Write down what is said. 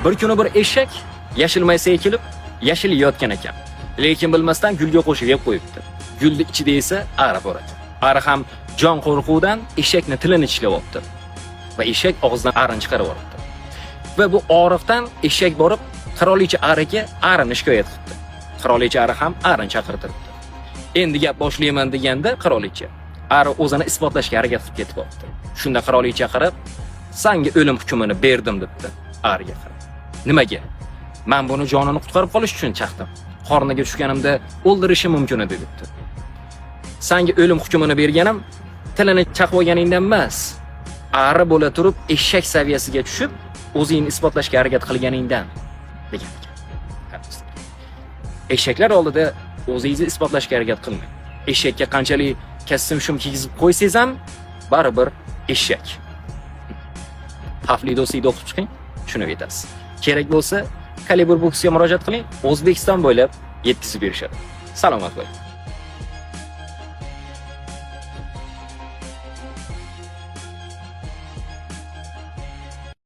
Bir kuni bir eshak yashil maysaga kelib, yashil yeyotgan ekan. Lekin bilmasdan gulga qo'shib yeb qo'yibdi. Gulni ichida esa ari bor ekan. Ari ham jon qo'rquvdan eshakni tilini tishlab olibdi. Va eshak og'zidan arini chiqarib yuboribdi. Va bu og'riqdan eshak borib qirolicha ariga arini shikoyat qilibdi. Qirolicha ari ham arini chaqirtiribdi. Endi gap boshlayman deganda qirolicha ari o'zini isbotlashga harakat qilib ketib qolibdi. Shunda qirolicha qarab, "Sanga o'lim hukmini berdim" debdi ariga qarab. Nimaga? "Men buni jonini qutqarib qolish uchun chaqdim. Qorniga tushganimda o'ldirishim mumkin edi" debdi. "Sanga o'lim hukmini berganim tilini chaqib olganingdan emas, ari bo'la turib eshak saviyasiga tushib, o'zingni isbotlashga harakat qilganingdan" degan ekan. Ha, do'stlar. Eshaklar oldida o'zingizni isbotlashga harakat qilmang. Eshakka qanchalik kostyum shim kiygizib qo'ysangiz ham baribir eshak. Xavfli do'stlikni o'qib chiqing, tushunib yetasiz. Kerak bo'lsa, Kalibr Booksga murojaat qiling, O'zbekiston bo'ylab yetkazib berishadi. Salomat bo'ling.